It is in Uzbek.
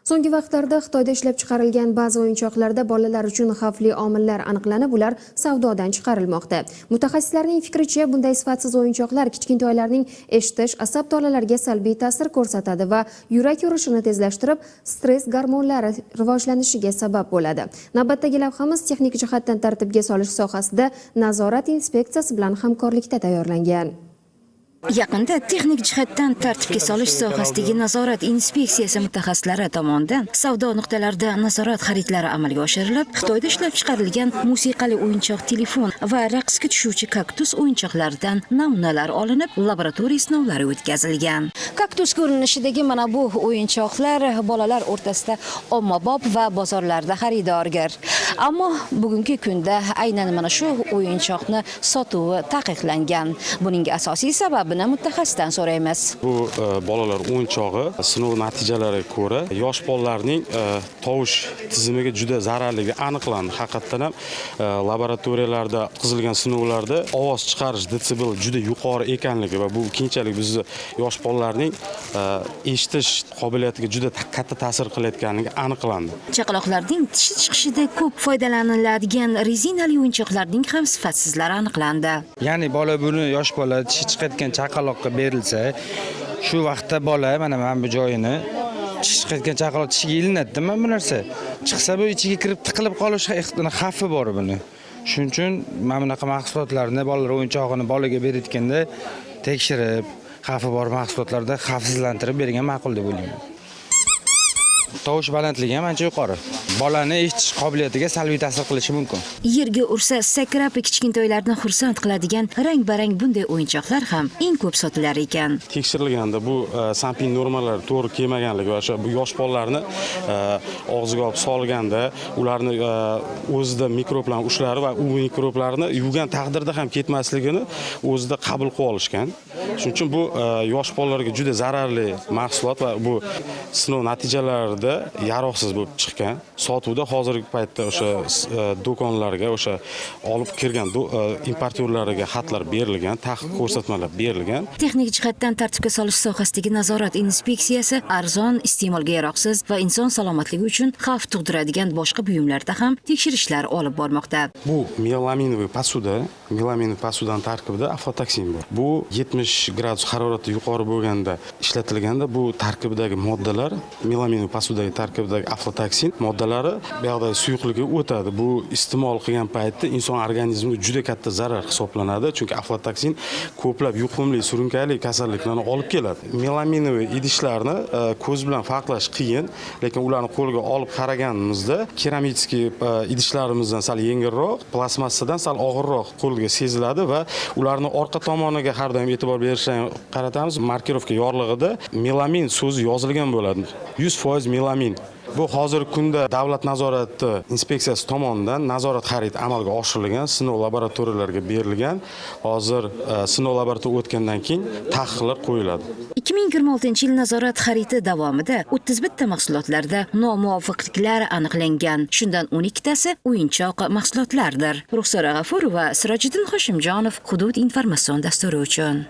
So'nggi vaqtlarda Xitoyda ishlab chiqarilgan ba'zi o'yinchoqlarda bolalar uchun xavfli omillar aniqlanib, ular savdodan chiqarilmoqda. Mutaxassislarning fikricha, bunday sifatsiz o'yinchoqlar kichkintoylarning eshitish, asab tolalariga salbiy ta'sir ko'rsatadi va yurak urishini tezlashtirib, stress gormonlari rivojlanishiga sabab bo'ladi. Navbatdagi lavhamiz texnik jihatdan tartibga solish sohasida nazorat inspeksiyasi bilan hamkorlikda tayyorlangan. Yaqinda texnik jihatdan tartibga solish sohasidagi nazorat inspeksiyasi mutaxassislari tomonidan savdo nuqtalarida nazorat xaridlari amalga oshirilib, Xitoyda ishlab chiqarilgan musiqali o'yinchoq telefon va raqsga tushuvchi kaktus o'yinchoqlaridan namunalar olinib, laboratoriya sinovlari o'tkazilgan. Kaktus ko'rinishidagi mana bu o'yinchoqlar bolalar o'rtasida ommabop va bozorlarda xaridorgir. Ammo bugungi kunda aynan mana shu o'yinchoqni sotuvi taqiqlangan. Buning asosiy sababini mutaxassisdan so'raymiz. Bu bolalar o'yinchog'i sinov natijalariga ko'ra yosh bolalarning tovush tizimiga juda zararligi aniqlandi. Haqiqatdan ham laboratoriyalarda o'tkazilgan sinovlarda ovoz chiqarish detsibel juda yuqori ekanligi va bu keyinchalik bizni yosh bolalarning eshitish qobiliyatiga juda katta ta'sir qilayotganligi aniqlandi. Chaqaloqlarning tishi chiqishida ko'p foydalaniladigan rezinali o'yinchoqlarning ham sifatsizlari aniqlandi. Ya'ni bola buni, yosh bola, tishi chiqayotgan chaqaloqqa berilsa, shu vaqtda bola mana bu joyini, tishi chiqayotgan chaqaloq tishiga ilinadida mana bu narsa. Chiqsa, bu ichiga kirib tiqilib qolish xavfi bor buni. Shuning uchun mana bunaqa mahsulotlarni, bolalar o'yinchog'ini bolaga berayotganda tekshirib, xavfi bor mahsulotlarda xavfsizlantirib bergan ma'qul deb o'ylayman. Tovush balandligi ham ancha yuqori. Bolani eshitish qobiliyatiga salbiy ta'sir qilishi mumkin. Yerga ursa sakrab kichkintoylarni xursand qiladigan rang-barang bunday o'yinchoqlar ham eng ko'p sotilar ekan. Tekshirilganda bu sanpin normalari to'g'ri kelmaganligi va o'sha bu yosh bolalarni og'ziga olib solganda ularni o'zida mikroblar ushlari va u mikroblarni yuvgan taqdirda ham ketmasligini o'zida qabul qilib olishgan. Shuning uchun bu yosh bolalarga juda zararli mahsulot va bu sinov natijalarida yaroqsiz bo'lib chiqqan. Sotuvda hozirgi paytda o'sha do'konlarga, o'sha olib kirgan importyorlarga xatlar berilgan, taqiq ko'rsatmalar berilgan. Texnik jihatdan tartibga solish sohasidagi nazorat inspeksiyasi arzon, iste'molga yaroqsiz va inson salomatligi uchun xavf tug'diradigan boshqa buyumlarda ham tekshirishlar olib bormoqda. Bu меламиновый посуда, меламиновый посуда ni tarkibida aflatoksin bor. Bu 70 gradus haroratda yuqori bo'lganda ishlatilganda bu tarkibidagi moddalar, меламиновый посуда dagi tarkibidagi aflatoksin moddalari bu yoqdagi suyuqlikka o'tadi. Bu iste'mol qilgan paytda inson organizmiga juda katta zarar hisoblanadi, chunki aflatoksin ko'plab yuqumli surunkali kasalliklarni olib keladi. Меламиновый idishlarni ko'z bilan farqlash qiyin, lekin ularni qo'lga olib qaraganimizda керамический idishlarimizdan sal yengilroq, plastmassadan sal og'irroq qo'lga seziladi va ularni orqa tomoniga har doim e'tibor berishni qaratamiz. Markirovka yorlig'ida melamin so'zi yozilgan bo'ladi, 100% melamin. Bu hozirgi kunda davlat nazorati inspeksiyasi tomonidan nazorat xarid amalga oshirilgan, sinov laboratoriyalarga berilgan. Hozir sinov laboratoriya o'tgandan keyin taqiqlar qo'yiladi. 2026 yil nazorat xaridi davomida 31 ta mahsulotlarda nomuvofiqliklar aniqlangan. Shundan 12 tasi o'yinchoq mahsulotlardir. Ruxsora G'afurova, Sirojiddin Hoshimjonov, Hudud informatsion dasturi uchun.